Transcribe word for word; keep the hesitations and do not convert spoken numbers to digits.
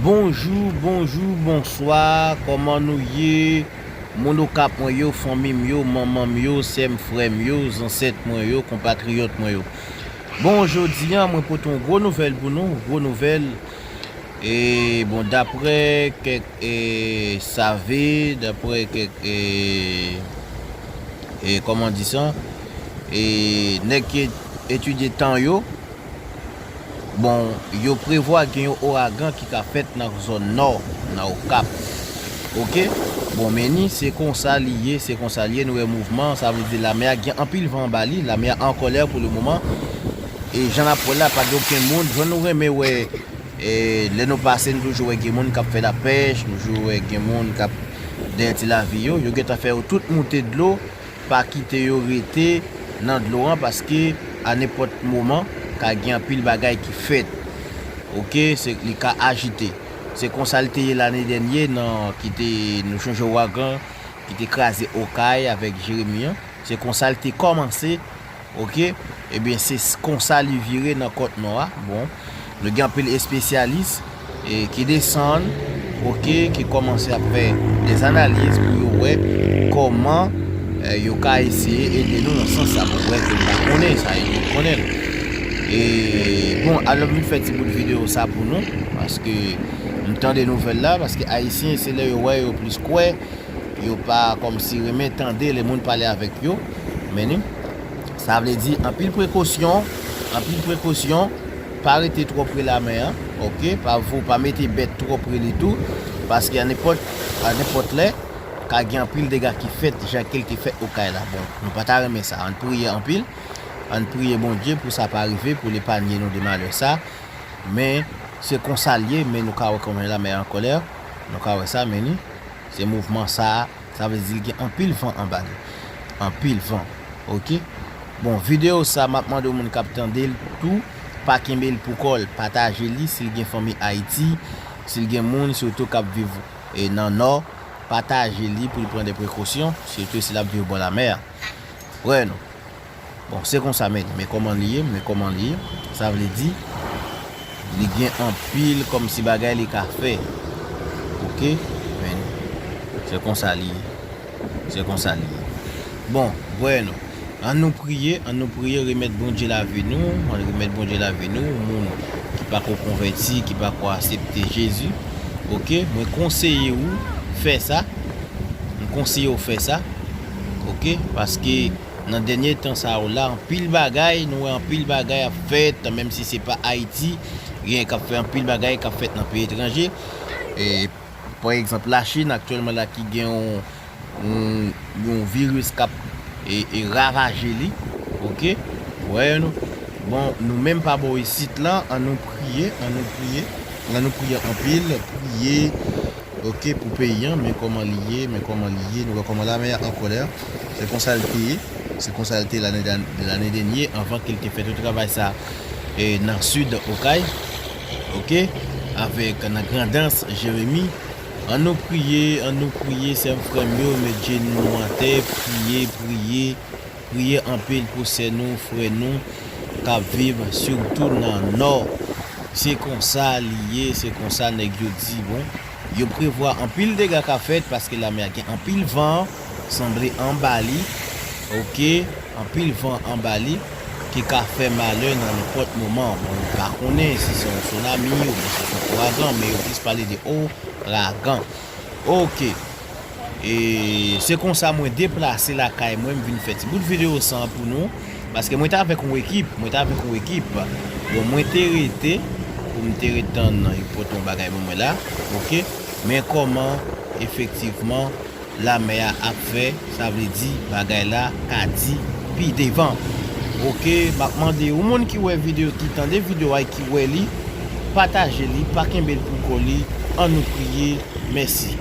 Bonjou, bonjou, bonswa, kòman nou ye? Moun Okap mwen yo, fanmi m yo, manman m yo, sè m, frè m yo, zansèt mwen yo, konpatriyòt mwen yo. Bon, jodi a, mwen pote yon gwo nouvèl pou nou, gwo nouvèl. E, bon, daprè kèk, e, save, daprè kèk, e, e, kòman di sa? E, nèg ki etidye tan yo, bon, yo prevwa gen yon ouragan ki ka fèt nan zòn nò, nan Okap. Oke? Bon, men ni, se konsa li ye, se konsa li ye, nou wè mouvman, sa vle di lamè a gen anpil van anba li, lamè a an kòlè pou le moman. E jan n ap wè la, pa gen okenn moun, jan nou renmen wè, e, lè nou pase, nou toujou wè gen moun k ap fè lapèch, nou toujou wè gen moun k ap dèyè ti lavi yo, yo gentan fè yo tout moute dlo, pa kite yo rete nan dlo an, paske a nenpòt moman, ka gen anpil bagay ki fèt. Oke, se, li ka ajite. Se konsa l te ye lane dènye, nan, ki te, nou chonje ouragan ki te kraze Okay avèk Jeremi an. Se konsa l te kòmanse, oke? Ebyen, se s-, konsa li vire nan kòt nò a. Bon, nou gen anpil espesyalis, e, ki desann, oke, ki kòmanse ap fè dèzanaliz pou yo wè kòman, e, yo ka eseye ede nou nan sans sa. Bon, wè ke m pa konnen sa, e, yo konnen l. E, bon, alò m vin fè ti bout videyo sa pou nou, paske m tande nouvèl la, paske Ayisyen, se lè yo wè yo plis kwè, yo pa kòmsi renmen tande lè moun pale avèk yo. Men ni, sa vle di anpil prekosyon, anpil prekosyon, pa rete twò pre lamè an, oke? Pa vo, pa mete bèt twò pre li tou, paske a nenpòt, a nenpòt lè, ka gen anpil dega ki fèt, jan ke l te fèt Okay la. Bon, nou pa ta renmen sa. Ann priye anpil, ann priye Bondye pou sa pa rive, pou l epanye nou de malè sa. Men, se konsa l ye, men nou ka wè kòman lamè an kòlè, nou ka wè sa, men ni, se mouvman sa a, sa vle di l gen anpil van anba li. Anpil van, oke? Bon, videyo sa, m ap mande moun k ap tande l tou, pa kenbe l pou kò l, pataje li, si l gen fanmi Ayiti, si l gen moun, sitou k ap viv, e, nan Nò, pataje li pou l pran de prekosyon, sitou si l ap viv bò lamè a. Frè nou. Bon, se konsa, men, men kòman li ye, men kòman li ye. Sa vle di, li gen anpil kòmsi bagay li ka fè. Oke? Men, se konsa li ye. Se konsa li ye. Bon, bueno. An nou priye, an nou priye, remèt Bondye lavi nou, an remèt Bondye lavi nou, moun ki pako konvèti, ki pako aksepte Jezi. Oke? Mwen konseye ou fè sa. M konseye w fè sa. Oke? Paske nan dènye tan sa yo la, anpil bagay, nou wè anpil bagay ap fèt, menm si se pa Ayiti, gen k ap fè anpil bagay k ap fèt nan peyi etranje. E, pa egzanp, Lachin aktyèlman la ki gen yon, yon, yon viris k ap, e, e ravaje li. Oke? Wè nou. Bon, nou menm pa bò isit la, an nou priye, an nou priye, an nou priye anpil, priye, oke, pou peyi an, men kòman li ye, men kòman li ye, nou wè kòman lamè a an kòlè. Se konsa l te ye, se konsa l te lane, lane dènye, anvan ke l te fè tout travay sa, e, nan sid Okay, oke, avèk nan Grandans, Jeremi. An nou priye, an nou priye, sè m, frè m yo, met jenou nou atè, priye, priye, priye anpil pou sè nou, frè nou, k ap viv sitou nan Nò. Se konsa li ye, se konsa nèg yo di, bon, yo prevwa anpil dega ka fèt paske lamè a gen anpil van, sanble anba li, oke, anpil van anba li, ki ka fè malè nan nenpòt moman. Bon, nou pa konnen si se yon tsunami oubyen si se yon ouragan, men yo plis pale de ouragan. Oke. E se konsa mwen deplase lakay mwen, m vin fè ti bout videyo sa pou nou. Paske mwen te avèk yon ekip, mwen te avèk yon ekip. Bon, mwen te rete, pou m te ret tann yo pote yon bagay pou mwen la. Oke. Men kòman, efektivman, lamè a ap fè, sa vle di bagay la ka di pi devan. Oke, m ap mande yon moun ki wè videyo, ki tande videyo a, ki wè li, pataje li, pa kenbe l pou kò li, an nou priye, mèsi.